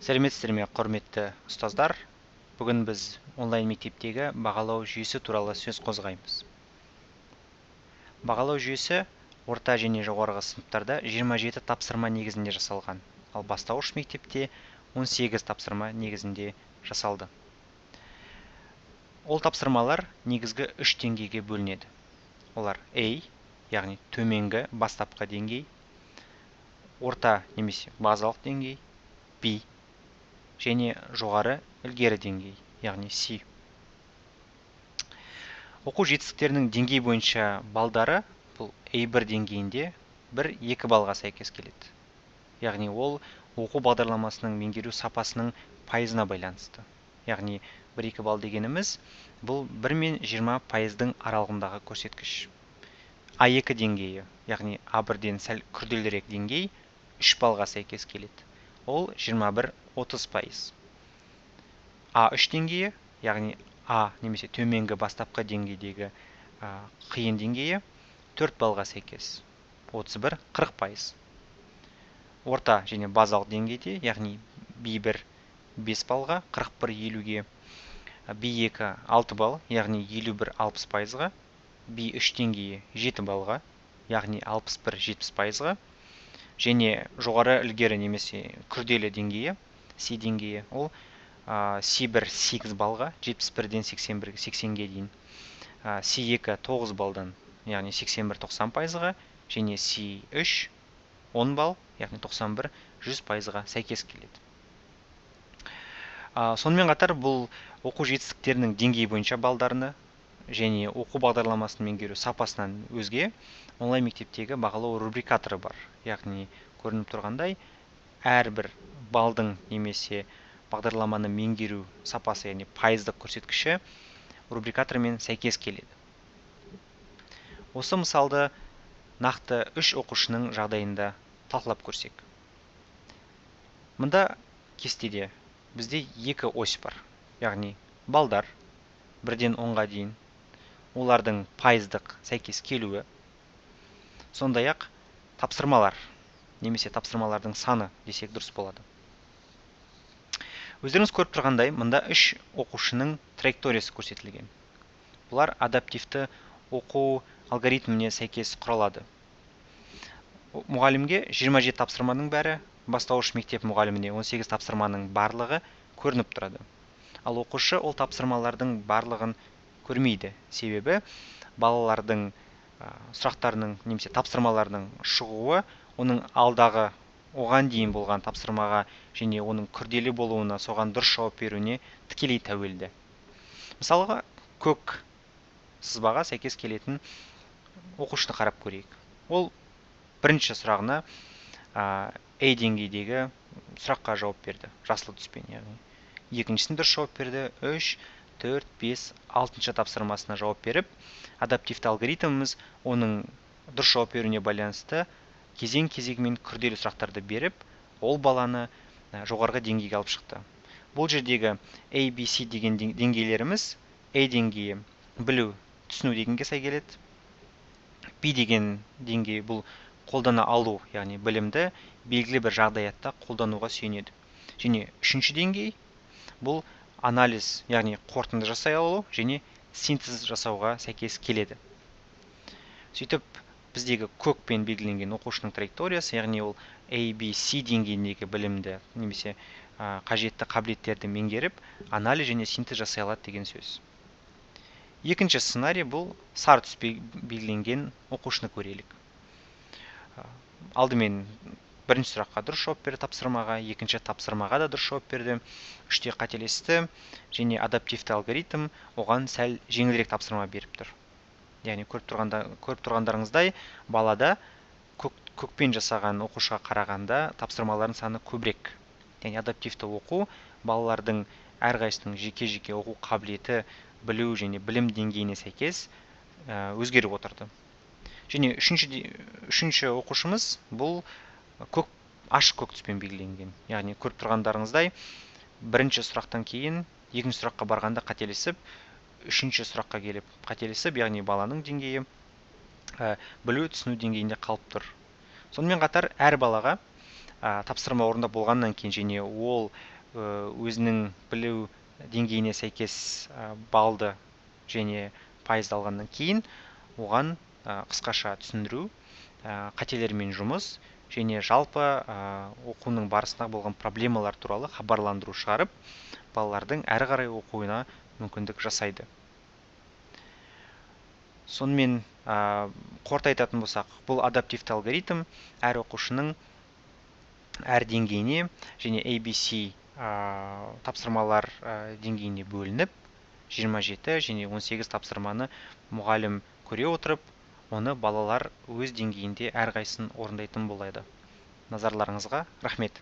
Сәлеметсіздер ме, құрметті ұстаздар! Бүгін біз онлайн мектептегі бағалау жүйесі туралы сөз қозғаймыз. Бағалау жүйесі орта және жоғарғы сыныптарда 27 тапсырма негізінде жасалған, ал бастауыш мектепте 18 тапсырма негізінде жасалды. Ол тапсырмалар негізгі 3 деңгейге бөлінеді. Олар A, яғни төменгі бастапқы деңгей, орта немесе базалық деңгей, B және жоғары ілгері деңгей, яғни C. Оқу жетістіктерінің деңгей бойынша балдары бұл A1 деңгейінде 1-2 балға сәйкес келеді. Яғни ол оқу бағдарламасының меңгеру сапасының пайызына байланысты. Яғни 1-2 балл дегеніміз бұл 1 мен 20 пайыздың аралығындағы көрсеткіш. А2 деңгейі, яғни А1-ден сәл күрделірек деңгей, 3 баллға сәйкес келеді. Ол 21-30 пайыз. А3 деңгейі, яғни А немесе төменгі бастапқы деңгейдегі қиын деңгейі 4 баллға сәйкес, 31-40 пайыз. Орта және базалық деңгейде, яғни B1 5 баллға, 41-50-ге, B2 6 балл, яғни 51-60 пайызға, B3 деңгейі 7 баллға, яғни 61-70 пайызға, және жоғары ілгері немесе күрделі деңгейі, C деңгейі, ол C1 8 баллға, 71-ден 80-ге дейін, C2 9 баллдан, яғни 81-90 пайызға, және C3 10 балл, яғни 91-100 пайызға сәйкес келеді. Сонымен қатар бұл оқу жетістіктерінің деңгейі бойынша балдарына және оқу бағдарламасын меңгеру сапасынан өзге онлайн мектептегі бағалау рубрикаторы бар. Яғни көрініп тұрғандай, әрбір балдың немесе бағдарламаны меңгеру сапасы, яғни пайыздық көрсеткіші рубрикатормен сәйкес келеді. Осы мысалды нақты 3 оқушының жағдайында талқылап көрсек. Мұнда кестеде бізде 2 ось бар, яғни балдар 1-ден 10-ға дейін, олардың пайыздық сәйкес келуі, сондай-ақ тапсырмалар немесе тапсырмалардың саны десек дұрыс болады. Өздеріңіз көріп тұрғандай, мұнда 3 оқушының траекториясы көрсетілген. Бұлар адаптивті оқу алгоритміне сәйкес құралады. Мұғалімге 27 тапсырманың бәрі, бастауыш мектеп мұғаліміне 18 тапсырманың барлығы көрініп тұрады. Ал оқушы ол тапсырмалардың барлығын көрмейді. Себебі балалардың сұрақтарының немесе тапсырмаларының шығуы оның алдағы оған дейін болған тапсырмаға және оның күрделі болуына, соған дұрыс жауап беруіне тікелей тәуелді. Мысалға, көк сызбаға сәйкес келетін оқушыны қарап көрейік. Ол бірінші сұрағына A деңгейдегі сұраққа жауап берді, жасыл түспен, яғни. Екіншісін дұрыс жауап берді, 3, 4, 5, 6 тапсырмасына жауап беріп, адаптивті алгоритміміз оның дұрыс жауап беруіне байланысты кезең-кезегімен күрделі сұрақтарды беріп, ол баланы жоғарғы деңгейге алып шықты. Бұл жердегі A, B, C деген деңгейлеріміз A деңгейі білу, түсіну дегенге сай келеді. B деген деңгей бұл қолдана алу, яғни білімді белгілі бір жағдаятта қолдануға сүйенеді. Және үшінші деңгей бұл анализ, яғни қорытынды жасай алу және синтез жасауға сәйкес келеді. Сөйтіп, біздегі көкпен белгіленген оқушының траекториясы, яғни ол A, B, C деңгейіндегі білімді немесе қажетті қабілеттерді меңгеріп, анализ және синтез жасай алады деген сөз. Екінші сценарий бұл сары түспен белгіленген оқушыны көрелік. Алдымен бірінші сұраққа дұрыс жауап берді тапсырмаға, екінші тапсырмаға да дұрыс жауап берді, үште қателесті және адаптивті алгоритм оған сәл жеңілірек тапсырма беріп тұр. Яғни көріп тұрғандарыңыздай, балада көкпен жасаған оқушыға қарағанда тапсырмалардың саны көбірек. Яғни адаптивті оқу балалардың әрқайсысының жеке-жеке оқу қабілеті, білу және білім деңгейіне сәйкес өзгеріп отырды. Және үшінші оқушымыз бұл ашық көк түспен белгіленген. Яғни көріп тұрғандарыңыздай, бірінші сұрақтан кейін екінші сұраққа барғанда қателесіп, үшінші сұраққа келіп қателесіп, яғни баланың деңгейі білу, түсіну деңгейінде қалып тұр. Сонымен қатар әр балаға тапсырма орындап болғаннан кейін және ол Өзінің білу деңгейіне сәйкес балды және пайызды алғаннан кейін оған қысқаша түсіндіру, қателермен жұмыс және жалпы оқуының барысында болған проблемалар туралы хабарландыру шығарып, балалардың әрі қарай оқуына мүмкіндік жасайды. Сонымен, қорыта айтатын болсақ, бұл адаптивті алгоритм әр оқушының әр деңгейіне және ABC тапсырмалар деңгейіне бөлініп, 27 және 18 тапсырманы мұғалім көре отырып, оны балалар өз деңгейінде әрқайсысын орындайтын болады. Назарларыңызға рахмет.